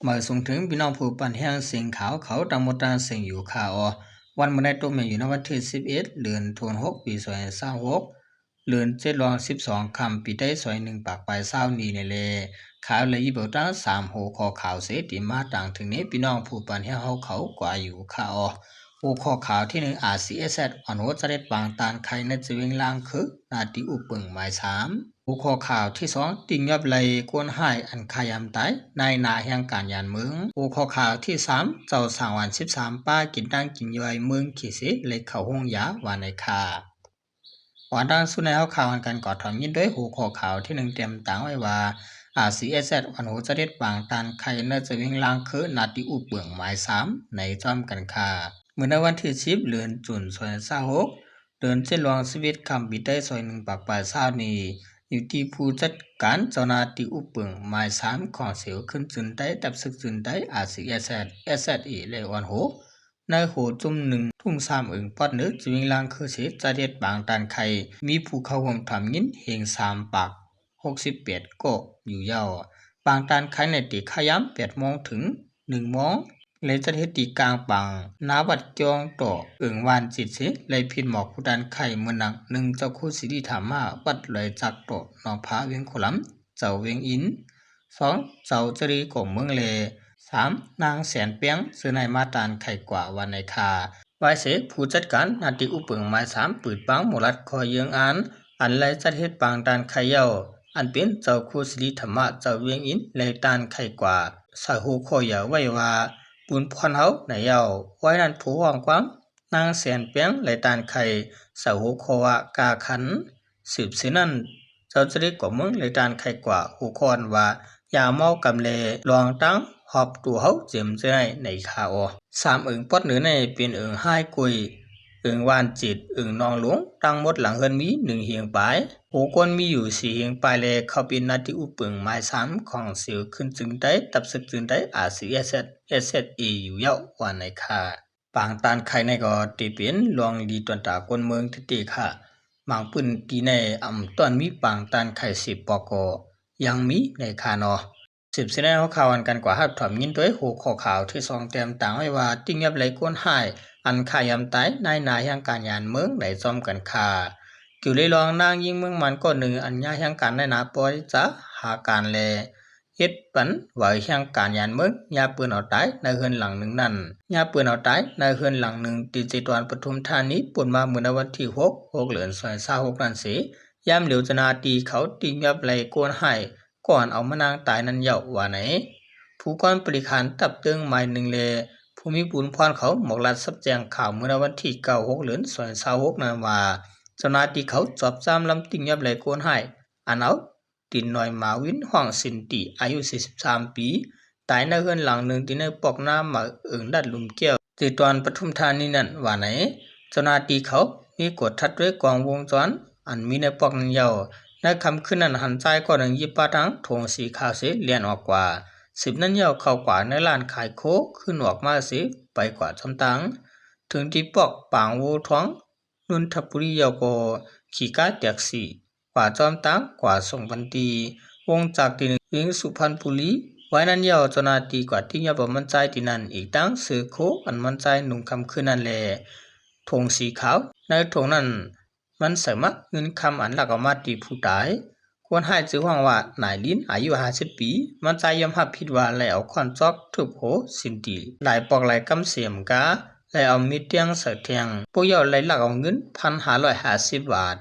ມາສົ່ງເຖິງພີ່ນ້ອງຜູ້ປັນແຮງເສຍງຂ່າວເຂົາທັງໝົດທັງເສັງຢູ່ຄ່າອໍ. ວັນມື້ໃດຕົກແມ່ນຢູ່ໃນວັນທີສິບເອັດ ເດືອນໂທນຫົກ ປີສອງພັນຊາວຫົກ ເດືອນເຈັດລອງສິບສອງຄ່ຳ ປີໄຕສອງພັນໜຶ່ງປາກປາຍຊາວນີ້ແຫຼະ. ຂ່າວລະອີບເອົາຕັ້ງສາມຫົວຂໍ້ຂ່າວເສ ທີ່ມາຕາງເຖິງນີ້ ພີ່ນ້ອງຜູ້ປັນແຮງເຮົາເຂົາກວ່າຢູ່ຄ່າອໍ. ຫົວຂໍ້ຂ່າວທີໜຶ່ງ ອາຊີເອສແຊັດ ອ່ອນໂຫຈະເດັດປາງຕ້ານໄຂ່ໃນຈະເວັງລ່າງຄື ໜ້າຕິອຸປຶງໝາຍສາມ. ຫົວຂໍ້ຂ່າວທີສອງ ຕິງຍອບໄລ່ຄົນຮ້າຍອັນຂ້າຍາມຕາຍ ນາຍໜ້າແຫ່ງການຍານເມືອງ. ຫົວຂໍ້ຂ່າວທີສາມ ເຈົ້າສາງວັນສິບສາມ ປາກິນຕັງກິນຍ່ອຍເມືອງຂີ້ເສ ໄລ່ເຂົ້າໂຮງຢາວ່າໃນຄ່າ. ກ່ອນຕັ້ງສູ່ໃນເຮົາຂ່າວກັນ ກໍຖອມຍິນດ້ວຍຫົວຂໍ້ຂ່າວທີໜຶ່ງ ຕຽມຕາງໄວ້ວ່າ ອາຊີເອສແຊັດ ອ່ອນໂຫຈະເດັດປາງຕ້ານໄຂ່ໃນຈະເວັງລ່າງຄື ໜ້າຕິອຸປຶງໝາຍສາມ ໃນຈອມກັນຄ່າ. ມື້ໃນວັນທີສິບ ເດືອນຈູນ ສອງພັນຊາວຫົກ ເດືອນເຈັດລອງສິບເອັດຄ່ຳ ປີໄຕສອງພັນໜຶ່ງປາກປາຍຊາວນີ້ ຢູ່ທີ່ຜູ້ຈັດການເຈົ້າໜ້າທີ່ອຸປຶງໝາຍສາມ ຂອງເສວຂຶ້ນຈືນໄຕ ຕັບເສິກຈືນໄຕ ອາຊີເອສແຊັດ ເອສແຊັດເອ ໄລ່ອ່ອນໂຫ ໃນໂຫຈຸ່ມໜຶ່ງ ທຸ່ງສາມເອີງປອດເໜືອ ຈະເວັງລ່າງຄືເສ ຈະເດັດປາງຕ້ານໄຂ່ ມີຜູ້ເຂົ້າຮ່ວມຖອມຍິນເຮງສາມປາກ ຫົກສິບແປດກໍຢູ່ເຍົາ. ປາງຕ້ານໄຂ່ໃນຕິກະຍາມແປດໂມງເຖິງໜຶ່ງໂມງ ແລະ ຈັດເຮັດທີ່ກາງປາງ ໜ້າວັດຈອງຕໍ່ ເອີງວານຈິດເສ ແລະ ພິດໝອກຜູ້ຕ້ານໄຂ່ ເມືອນນຳ ໜຶ່ງ ເຈົ້າຄູສິລິທຳມະ ວັດລອຍຈັກຕໍ່ ໜອງຜາວຽງໂຄລຳ ເຈົ້າວຽງອິນ, ສອງ ເຈົ້າຈະລີກອງເມືອງ ແລະ ສາມ ນາງແສນແປງ ເຊີນໃຫ້ມາຕ້ານໄຂ່ກວ່າວ່າໃນຄ່າ. ວາຍເສ ຜູ້ຈັດການໜ້າທີ່ອຸປຶງໝາຍສາມ ປືດປາງໝໍລັດ ຂໍເຢີ້ງອ່ານ ອັນໄລ່ຈັດເຮັດປາງຕ້ານໄຂ່ເຍົາ ອັນເປັນເຈົ້າຄູສິລິທຳມະ ເຈົ້າວຽງອິນ ໄລ່ຕ້ານໄຂ່ກວ່າ ໃສ່ຫົວຂໍ້ຢາວໄວ້ວ່າ ບຸນພອນເຮົາໃນເຍົາ. ວາຍນັ້ນຜູ້ຮ້ອງຄວາມ ນາງແສນແປງ ໄລ່ຕ້ານໄຂ່ ໃສ່ຫົວຂໍ້ວ່າ ກາຂັນ. ສືບເສຍນັ້ນ ເຈົ້າຈະໄດ້ກວມເມືອງ ແລະ ຕ້ານໄຂ່ກວ່າ ຫົວຂໍ້ວ່າ ຢາເມົາກຳແລ ລອງຕັ້ງຮອບໂຕເຮົາເຈັມໃຈໃນຄາອໍ. ສາມເອີງປອດເໜືອໃນເປັນເອີງຮາຍກຸຍ, ເອີງວານຈິດ, ເອີງໜອງຫຼວງ, ທັງໝົດຫຼັງເຮືອນມີໜຶ່ງເຮງປາຍ, ຜູ້ຄົນມີຢູ່ສີ່ເຮງປາຍ ແລະ ເຂົາເປັນໜ້າທີ່ອຸປຶງໝາຍສາມຂອງເຊວຂຶ້ນຈຶ່ງໄດ້ ຕັບເສິກຈຶ່ງໄດ້ ອາຊີເອສແຊັດ ເອສແຊັດເອ ຢູ່ເຍົາ ວ່າໃນຄາ. ປາງຕ້ານໄຂ່ໃນກໍຕິເປັນລວງດີຕວນຕາຄົນເມືອງຕິຕິຄະ. ບາງພື້ນທີ່ໃນອຳຕອນມີປາງຕ້ານໄຂ່ສິບປອກກໍຍັງມີໃນຄານໍ. ສືບເສຍໃນຫົວຂ່າວອັນກັນກວ່າຮັບຖອມຍິນໂດຍຫົວຂໍ້ຂ່າວທີສອງ ແຕ້ມຕາງໄວ້ວ່າ ຕິງຍັບໄລ່ຄົນຮ້າຍອັນຂ້າຍາມຕາຍ ນາຍໜ້າແຫ່ງການຍານເມືອງໃນຊອມກັນຄາ. ກ່ຽວເລື່ອງນາງຍິງເມືອງມານຄົນໜຶ່ງ ອັນຍາແຫ່ງການນາຍໜ້າປ່ອຍຈາຫາການ ແລະ ເຮັດປັນໄວ້ແຫ່ງການຍານເມືອງ ຍາເປີນເອົາຕາຍໃນເຮືອນຫຼັງໜຶ່ງນັ້ນ ຍາເປີນເອົາຕາຍໃນເຮືອນຫຼັງໜຶ່ງ ທີ່ເຈດວນປະທຸມທານີ ປຸ້ນມາມື້ໃນວັນທີຫົກ ຫົກເດືອນ ສອງພັນຊາວຫົກນັ້ນເສ ຍາມຫຼຽວເຈົ້າໜ້າທີ່ເຂົາຕິງຍັບໄລ່ຄົນຮ້າຍ ກ່ອນເອົາມານາງຕາຍນັ້ນເຍົາ ວ່າໃນ. ຜູ້ກອນບໍລິຫານຕັບເຕີງໝາຍໜຶ່ງ ແລະ ຜູ້ມີບຸນພອນເຂົາໝອກລັດສັບແຈ້ງຂ່າວ ມື້ໃນວັນທີເກົ້າ ຫົກເດືອນ ສອງພັນຊາວຫົກນັ້ນວ່າ ເຈົ້າໜ້າທີ່ເຂົາຈອບຈາມລຳຕິງຍັບໄລ່ຄົນຮ້າຍ ອັນເອົາ ຕີນນ້ອຍໝາວິນ ຫ້ອງສິນຕີ ອາຍຸສີ່ສິບສາມປີ ຕາຍໃນເຮືອນຫຼັງໜຶ່ງ ທີ່ໃນປອກນ້ຳໝາກເອີງດັດລຸ່ມແກ້ວ ເຈດວນປະທຸມທານີນັ້ນ ວ່າໃນ. ເຈົ້າໜ້າທີ່ເຂົາມີກວດທັດດ້ວຍກ້ອງວົງຈອນ ອັນມີໃນປອກນັ້ນເຍົາ. ໃນຄ່ຳຄືນນັ້ນ ຫັນຊາຍຄົນໜຶ່ງຍິບປາຖັງຖົງສີຂາວເສ ແລ່ນອອກກວ່າ. ສືບນັ້ນເຍົາ ເຂົ້າກວ່າໃນຮ້ານຂາຍໂຄ ຂຶ້ນອອກມາເສ ໄປກວ່າຈອມຕ່າງ ເຖິງທີ່ປອກປາງໂວທອງ ນົນທະບູລີ ເຍົາກໍຂີ່ກາແທັກຊີ ກວ່າຈອມຕ່າງ ກວ່າສົ່ງບັນຕີ ວົງຈັກທີ່ໜຶ່ງ ເວງສຸພັນບູລີ. ວາຍນັ້ນເຍົາ ເຈົ້າໜ້າທີ່ກວາດຕິງຍັບເອົາມັນຊາຍທີ່ນັ້ນ ອີກທັງເສື້ອໂຄອັນມັນຊາຍນຸ່ງຄ່ຳຄືນນັ້ນ ແລະ ຖົງສີຂາວ. ໃນຖົງນັ້ນ ມັນໃສ່ໝາກເງິນຄຳອັນລັກເອົາມາທີ່ຜູ້ຕາຍ. ຄົນຮ້າຍຊື່ຮ້ອງວ່າ ນາຍລິນ ອາຍຸຫ້າສິບປີ. ມັນຊາຍຍອມຮັບຜິດວ່າໄດ້ເອົາຄ້ອນຈອກທຸບຫົວສິນຕີ ຫຼາຍປອກຫຼາຍກຳເສມກາ ແລະ ເອົາມີດແທງໃສ່ແທງ. ພວກເຍົາໄດ້ລັກເອົາເງິນ ພັນຫ້າຮ້ອຍຫ້າສິບບາດ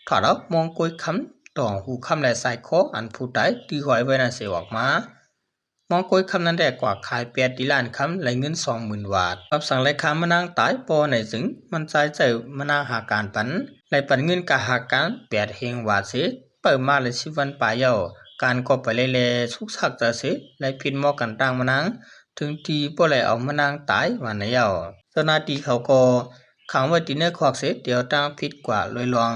ຖອດເອົາມອງໂກຍຄຳ, ຕ່າງຫູຄຳ ແລະ ສາຍຄໍ ອັນຜູ້ຕາຍຖືຫ້ອຍໄວ້ນັ້ນເສອອກມາ. ມອງໂກຍຄຳນັ້ນໄດ້ກວາດຂາຍແປດທີ່ຮ້ານຄຳ ໄດ້ເງິນສອງໝື່ນບາດ. ຮັບສັ່ງໄລ່ຂ້າມານາງຕາຍ ບໍ່ໃນຈຶ່ງ ມັນຊາຍໃຊ້ມານາງຫາການປັນ ໄດ້ປັນເງິນກາຫາການແປດເຮງບາດເສ ເປີມາໄດ້ສິບວັນປາຍເຍົາ. ການກໍໄປໄດ້ແລສຸກຊັກຈະເສ ໄດ້ຜິດໝໍກັນຕັ້ງມານາງ ເຖິງທີ່ບໍ່ໄດ້ເອົາມານາງຕາຍວ່າໃນເຍົາ. ເຈົ້າໜ້າທີ່ເຂົາກໍຂັງໄວ້ທີ່ໃນຄອກເສ ດຽວຕັ້ງຜິດກວ່າລອຍລອງ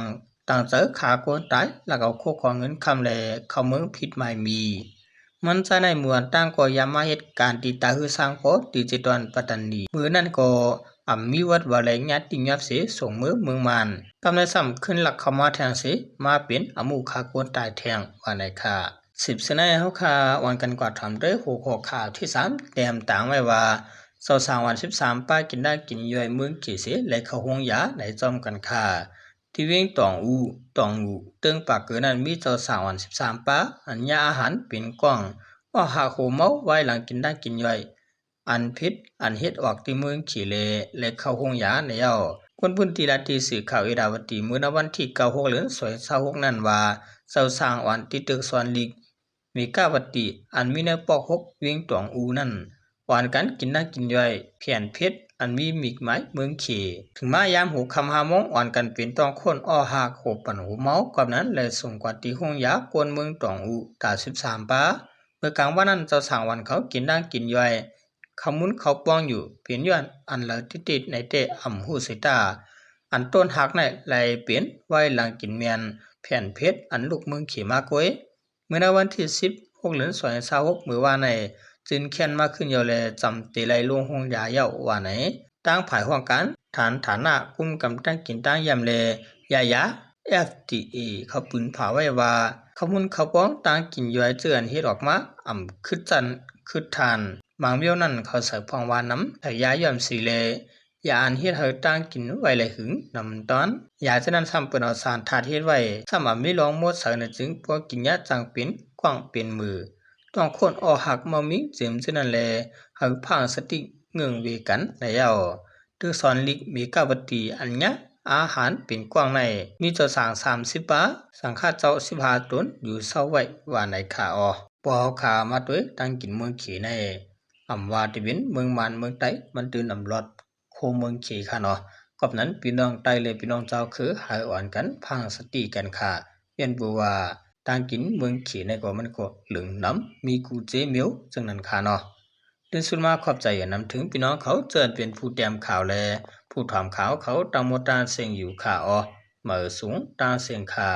ຕັ້ງໃຈຂ້າຄົນຕາຍ ລັກເອົາໂຄຂອງເງິນຄຳ ແລະ ເຂົ້າເມືອງຜິດໝາຍມີ. ມັນຊາຍໃນໝູ່ອັນຕ່າງກໍຢ່າມາເຮັດການຕິດຕາຮືສ້າງພໍ ທີ່ເຈດວນປັດຕານີ. ມື້ນັ້ນກໍອຳມີວັດວ່າໄລຍະຕິງຍັບເສ ສົ່ງເມືອເມືອງມານ ກັບໃນຊ້ຳຂຶ້ນລັກເຂົ້າມາແທງເສ ມາເປັນອາໝູ່ຂ້າຄົນຕາຍແທງ ວ່າໃນຄາ. ສິບສະໃນເຮົາຄ່າ ອອນກັນກວາດຖອມດ້ວຍຫົວຂໍ້ຂ່າວທີສາມ ແຕ້ມຕາງໄວ້ວ່າ ເຈົ້າຊ້າງອວນສິບສາມປາ ກິນດາກິນຍ່ອຍເມືອງເຂເສ ແລະເຂົ້າໂຮງຢາໃນຈ້ອມກັນຄ່າ. ທີ່ວຽງຕອງອູ ຕອງອູ ເຕີງປາເກີນັ້ນ ມີເຈົ້າຊ້າງອວນສິບສາມປາ ອັນຍາອາຫານເປັນກ້ອງ ອອກຮາກໂຮມເມົາ ວາຍຫຼັງກິນດາກິນຍ່ອຍ ອັນເພັດ ອັນເຮັດອອກທີ່ເມືອງເຂເລ ແລະເຂົ້າໂຮງຢາແລ້ວ. ຄົນພື້ນທີ່ລາຍທີ່ສື່ຂ່າວເອດາວັດດີ ເມື່ອໃນວັນທີເກົ້າ ຫົກ ເດືອນ ສອງພັນຊາວຫົກນັ້ນວ່າ ເຈົ້າຊ້າງອວນຕິດເຕີກສອນລິກ ເມກາວັດຕີ ອັນມີໃນປອກຫົກ ວຽງຕອງອູນັ້ນ ອອນກັນກິນດາກິນຍ່ອຍ ແຜ່ນເພັດ ອັນມີມີກໝາຍເມືອງເຂ. ເຖິງມາຍາມຫົວຄ່ຳຫ້າໂມງ ອອນກັນເປັນຕ້ອງໂຄ່ນ ອອກຮາກໂຮມປັນໂຮມເມົາ ກອບນັ້ນແລ່ສົ່ງກວາດທີ່ໂຮງຢາກວນເມືອງຕອງອູ ຕາສິບສາມປາ. ເມື່ອກາງວັນນັ້ນ ເຈົ້າຊ້າງອວນເຂົາກິນດາກິນຍ່ອຍ ເຂົ້າມູນເຂົ້າປ່ອງຢູ່ ເປັນຍ້ອນອັນລາວຕິດຕິດໃນແຕ່ອຳຮູ້ສາຍຕາ ອັນຕົ້ນຫັກໃນໄຫຼເປັນ ວາຍຫຼັງກິນແມ່ນແຜ່ນເພັດ ອັນລຸກເມືອງເຂມາກວຍ. ເມື່ອໃນວັນທີສິບ ຫົກ ເດືອນ ສອງພັນຊາວຫົກ ມື້ວານໃນ ຈືນແຄ້ນມາຄືນເຍົາແລ ຈຳເຕໄລ່ລົງໂຮງຢາເຍົາວ່າໃນ. ທາງຝ່າຍຫ້ອງການ ຖານຖານະ ກຸ່ມກຳຕັ້ງກິນຕັ້ງຢ້ຽມ ແລະ ຢາຢາ ເອັຟດີເອ ເຂົາປືນຜາໄວ້ວ່າ ເຂົ້າມູນເຂົ້າປ່ອງ ຕາງກິນຍ່ອຍເຈື່ອນເຮັດອອກມາ ອຳຄືດຈັນ ຄືດທານ ບາງແບບນັ້ນ ເຂົາໃສ່ພອງວ່ານຳ ໃສ່ຢາຍ້ອມສີ ແລະ ຢາອັນເຮັດໃຫ້ຕາງກິນໄວ້ຫຼາຍຫຶງນຳຕອນ. ຢາຈາກນັ້ນຊ້ຳເປັນເອົາສານທາດເຮັດໄວ້ ຊ້ຳອຳມີລອງໝົດໃສນະ ຈຶ່ງພວກກິນຍາຈັ່ງເປັນກ້ອງເປັນມື ຕ້ອງໂຄ່ນອອກຮາກເມົາມິງເຈີມຈາກນັ້ນແລ ໃຫ້ພາງສະຕິເງື່ອນເວກັນແລ້ວ. ເຕີກສອນລິກເມກາວັດຕີ ອັນຍາອາຫານເປັນກ້ອງໃນ ມີເຈົ້າຊ້າງສາມສິບປາ ສັງຄະເຈົ້າສິບຫ້າຕົນ ຢູ່ເຊົາໄວ້ວ່າໃນຄ່າອອ. ພວກເຮົາຂ້າມາໂຕຍຕາງກິນເມືອງເຂໃນ ອຳວ່າທີ່ເປັນເມືອງມານເມືອງໃຕ້ ມັນຕື່ນອຳລອດ ໂຄເມືອງເຂຄ່າເນາະ. ກອບນັ້ນ ພີ່ນ້ອງໃຕ້ ແລະ ພີ່ນ້ອງເຈົ້າເຄີ ໃຫ້ອອນກັນພັງສະຕິກັນຄ່າ ຢ້ານບໍ່ວ່າ ຕາງກິນເມືອງເຂໃນກໍມັນກໍເຫຼືອງນຳ ມີກູເຈມຽວຈັ່ງນັ້ນຄ່າເນາະ. ເດີນສຸດມາຂອບໃຈນຳເຖິງພີ່ນ້ອງເຂົາ ເຈີເປັນຜູ້ແຕ້ມຂ່າວ ແລະ ຜູ້ຖອມຂ່າວເຂົາ ຕາມໝົດຕາເສັງຢູ່ຄ່າອອ ມາສູງຕາເສັງຄ່າ.